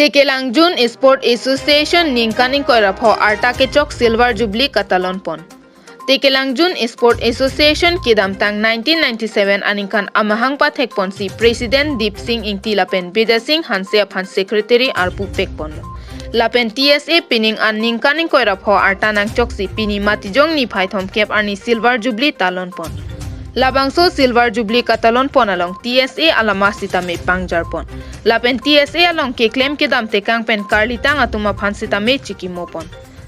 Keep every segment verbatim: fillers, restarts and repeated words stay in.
Tekelangjun Sport Association ningkan ingkoi ra pho arta kechok Silver Jubilee katalon pon. Tekelangjun Sport Association kedamtang nineteen ninety-seven aningkan amahang pathek ponsi President Dip Sing Ingti lapen Bidya Sing Hanse aphan Secretary arpu pek ponlo. Lapen T S A pining an ningkan ingkoi ra pho arta nangchoksi pini Matijong niphai thomkep arni Silver Jubilee talon pon. Labangso Silver Jubilee katalon pon along T S A alama sitame pangjar pon. Lapen T S A along keklem kedam tekang pen karlitang atum aphan sitame chikimo pon.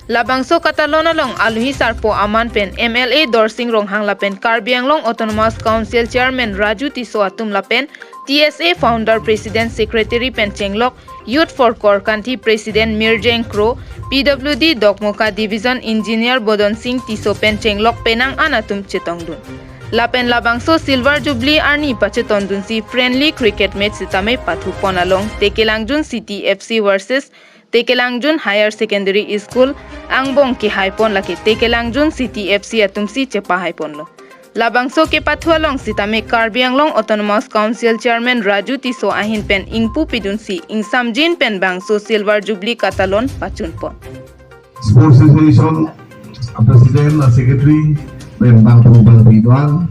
Labangso katalon along alohi sarpo aman pen M L A Dorsing Ronghang lapen Karbi Anglong Autonomous Council Chairman Raju Tisso atum lapen T S A Founder President Secretary pen chenglok Youth for Korkanthi President Mirjeng Kro, P W D Dokmoka Division Engineer Bodon Sing Tisso pen chenglok penang an atum chetongdun. Lapen labangso Silver Jubilee arni pachetondunsi friendly cricket match sitame pathu pon along Tekelangjun City F C versus Tekelangjun Higher Secondary School angbong kehai pon, lake Tekelangjun City F C atumsi chepahai ponlo. Labangso kepathu along sitame Karbi Anglong Autonomous Council Chairman Raju Tisso ahin pen ingpu pidunsi ingsamjin pen bangso Silver Jubilee katalon pachun pon. Sports Association a President, a Secretary, pen bangphu bangpi do-an,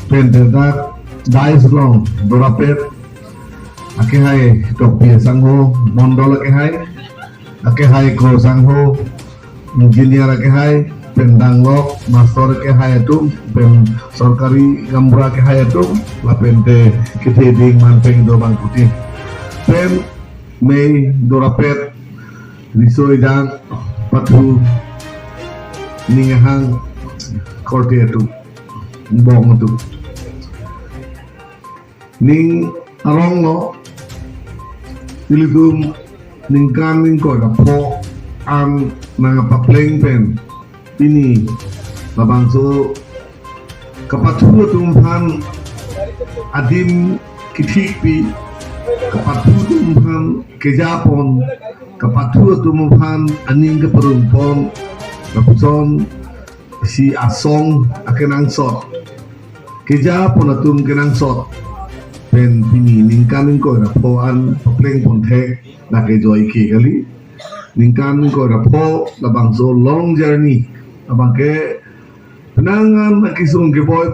pen derdak dais along dorapet akehai tokpi asangho, mondol akehai, akehai kro sangho, engineer akehai, pen danglok master akehai atum, pen sorkari gaonbura akehai atum, lapen te kethe ding man pen do bangphutin, pen mei dorapet riso ejang pathu ning ahang korte atum, bong atum. Ning arong lo, ilitum ningkan ingkoi ra pho an nangpapleng pen pini labangso kapathu atum aphan adim kethikpi, kapathu atum aphan keja pon, kapathu atum aphan aning kaparong pon, lapuson si asong akenangsot, keja pon atum kenangsot pen pini ningkan ingkoi ra pho an papleng pon thek, lake joike kali. Ningkan ingkoi ra pho labangso long journey, labangke penang an akesung keboi